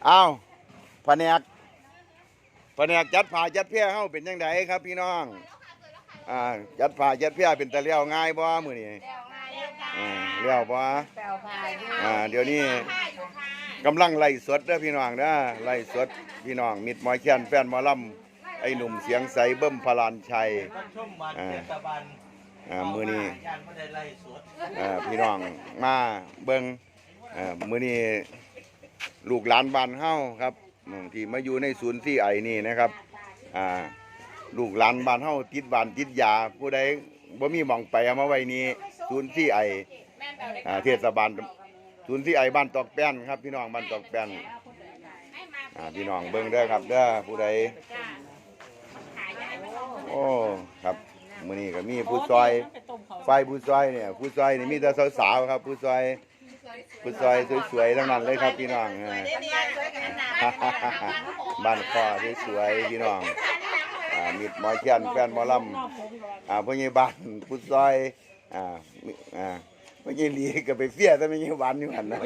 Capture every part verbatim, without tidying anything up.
อ้าว แผนก แผนกจัดผ้าจัดแพร่เฮาเป็นจั่งใดครับพี่น้อง อ่า จัดผ้าจัดแพร่เป็นตาแล้วง่ายบ่มื้อนี้ แล้วง่ายอยู่ค่ะ อ่า แล้วบ่ แปลวผ้าอยู่ อ่า เดี๋ยวนี้ ผ้าอยู่ค่ะ กำลังไลฟ์สดเด้อพี่น้องเด้อ ไลฟ์สดพี่น้อง มิตรหมอแคนแฟนหมอลำ ไอ้หนุ่มเสียงใสเบิ้มพลานชัย ประชุมวัน อ่า เทศบาล อ่า มื้อนี้ ย่านบ่ได้ไลฟ์สด อ่า พี่น้องมาเบิ่ง อ่า มื้อนี้ลูกหลานบ้านเฮาครับ อืม ที่มาอยู่ในศูนย์ซีไอนี่นะครับ อ่า ลูกหลานบ้านเฮาติดบ้านติดยา ผู้ใดบ่มีหม่องไปเอามาไว้นี่ ศูนย์ซีไอ อ่า เทศบาล ศูนย์ซีไอบ้านตอกแป้นครับ พี่น้องบ้านตอกแป้น อ่า พี่น้องเบิ่งเด้อครับเด้อ ผู้ใด โอ้ ครับ มื้อนี้ก็มีผู้ซอย ฝ่ายผู้ซอยเนี่ย ผู้ซอยนี่มีแต่สาวๆครับ ผู้ซอย ผู้ซอยสวยๆทั้งนั้นเลยครับพี่น้อง เออ บ้านคอสวยๆพี่น้อง อ่า มิตรหมอแคนแฟนหมอลำ อ่า พ่อใหญ่บ้านผู้ซอย อ่า อ่า พ่อใหญ่หลีก็ไปเฟี้ยแต่แม่ใหญ่หวานอยู่หั่นนะ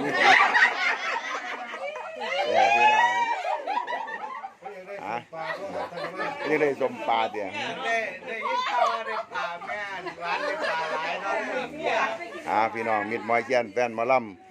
เออ พี่น้อง อ่ะ ยังได้สมปลาเดี๋ยว ได้ ได้ยินข่าวว่าได้ปลาแม่นหวาน ได้ปลาหลายเนาะ อ่า พี่น้อง มิตรหมอแคนแฟนหมอลำ